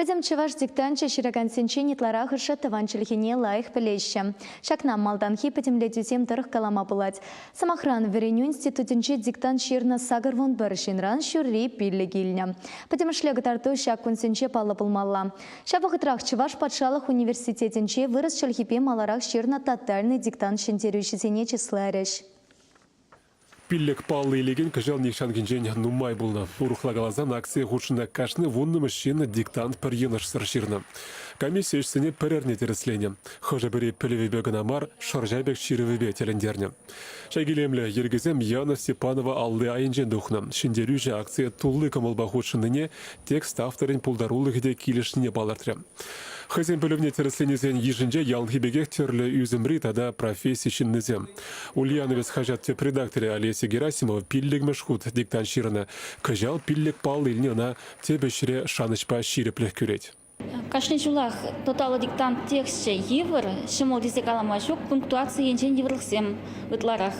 Пӗтӗм чӑваш диктанчӗ ҫыракансенчен ытларахӑшӗ тӑван чӗлхене лайӑх пӗлеҫҫӗ. Ҫакна малтанхи пӗтӗмлетӳсем тӑрӑх калама пулать. Сӑмахран, вӗренӳ институтӗнче диктант ҫырнӑ 81 ҫынран ҫурри пиллӗк илнӗ. Пӗтӗмӗшле кӑтарту ҫак кунсенче паллӑ пулмалла. Ҫав вӑхӑтрах Чӑваш патшалӑх университетӗнче вырӑс чӗлхипе маларах ҫырнӑ тотальнӑй диктант ҫӗнтерӳҫисене чысларӗҫ. Пиллӗк паллӑ илекен кӑҫал нихҫанхинчен нумай пулнӑ. Урӑхла каласан, акцие хутшӑннӑ кашни вуннӑмӗш ҫын диктант пӗр йӑнӑшсӑр ҫырнӑ. Комисси ӗҫсене пӗр эрне тӗрӗсленӗ. Хӑшӗ-пӗри пӗлӗвӗпе кӑна мар, шӑрҫа пек ҫырӑвӗпе тӗлӗнтернӗ. Ҫак илемлӗ йӗркесем Яна Степанова алли айӗнчен тухнӑ. Ҫӗнтерӳҫӗ акцие тулли кӑмӑлпа хутшӑннине текст авторӗн пултарулӑхӗ те килӗшнине палӑртрӗ. Хӑйсен пӗлӗвне тӗрӗсленисен йышӗнче яланхи пекех тӗрлӗ ӳсӗмри тата професси ҫыннисем. Ульяновец хаҫат тӗп редакторӗ Олеся Герасимова пиллӗкмӗш хут диктант ҫырнӑ. Кӑҫал пиллӗк паллӑ илни ӑна тӗп ӗҫре шанӑҫпа ҫирӗплӗх кӳрет. Кашни ҫулах тоталлӑ диктант тексчӗ йывӑр, ҫӑмӑл тесе калама ҫук, пунктуаци енчен йывӑрлӑхсем ытларах.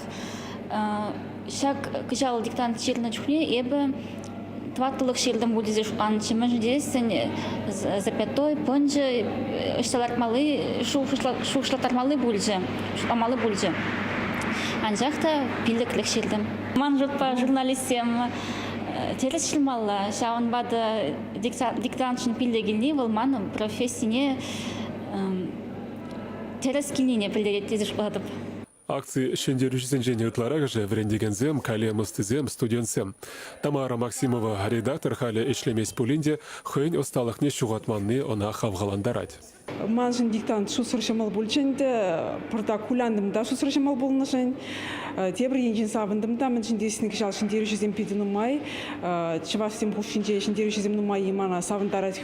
Ҫак кӑҫал диктант ҫырнӑ чухне эпӗ тӑваттӑлӑх ҫыртӑм пуль тесе шутланӑччӗ. Мӗншӗн тесессӗн запятой, пӑнчӑ ӑҫта лартмалли, шухӑшлаттармалли пулчӗ, шутламалли пулчӗ. Анчах та пиллӗклӗх ҫыртӑм. Ман шутпа журналистсем тӗрӗс ҫырмалла, ҫавӑнпа та диктантшӑн пиллӗк илни вӑл манӑн профессине тӗрӗс килнине пӗлтерет тесе шутлатӑп. Акци ҫӗнтерӳҫӗсенчен ытларахӑшӗ вӗрентекенсем, калем ӑстисем, студентсем. Тамара Максимова редактор халӗ ӗҫлемест пулин те хӑйӗн ӑсталӑхне ҫухатманни ӑна хавхалантарать. Маншӑн диктант шутсӑр ҫӑмӑл пулчӗ ӗнтӗ. Пӑртак кулянтӑм та шутсӑр ҫӑмӑл пулнӑшӑн. Тепӗр енчен савӑнтӑм та, мӗншӗн тесен кӑҫал ҫӗнтерӳҫӗсем питӗ нумай. Чӑвашсем хушшинче ҫӗнтерӳҫӗсем нумаййи мана савӑнтарать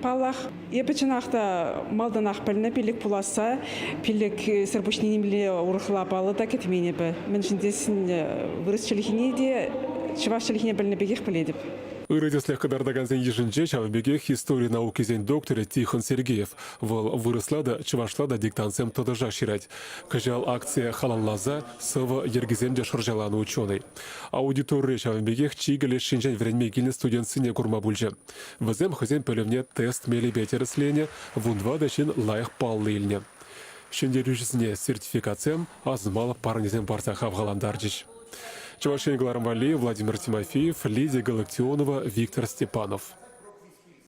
паллах. Эпӗ чӑнах та малтанах пӗлнӗ пиллӗк пуласса. Пиллӗксӗр пуҫне нимле урӑхла паллӑ та кӗтмен эпӗ. Мӗншӗн тесен вырӑс чӗлхине те чӑваш чӗлхине пӗлнӗ пекех пӗлетӗп. Ырӑ тӗслӗх кӑтартакансен йышӗнче ҫавӑн пекех истори наукисен докторӗ Тихон Сергеев. Вӑл вырӑсла та, чӑвашла та диктантсем тӑтӑшах ҫырать. Кӑҫал акцие халалласа сӑвӑ йӗркисем те шӑрҫаланӑ ученӑй. Аудиторире ҫавӑн пекех чикӗ леш ҫинчен вӗренме килнӗ студентсене курма пулчӗ. Вӗсем хӑйсен пӗлӗвне тест мелӗпе тӗрӗсленӗ, вунтӑватӑ ҫын лайӑх паллӑ илнӗ. Ҫӗнтерӳҫӗсене сертификатсем, асӑнмалӑх парнесем парса хавхалантарчӗҫ. Чӑваш Ен кӑларӑм валли Владимир Тимофеев, Лидия Галактионова, Виктор Степанов.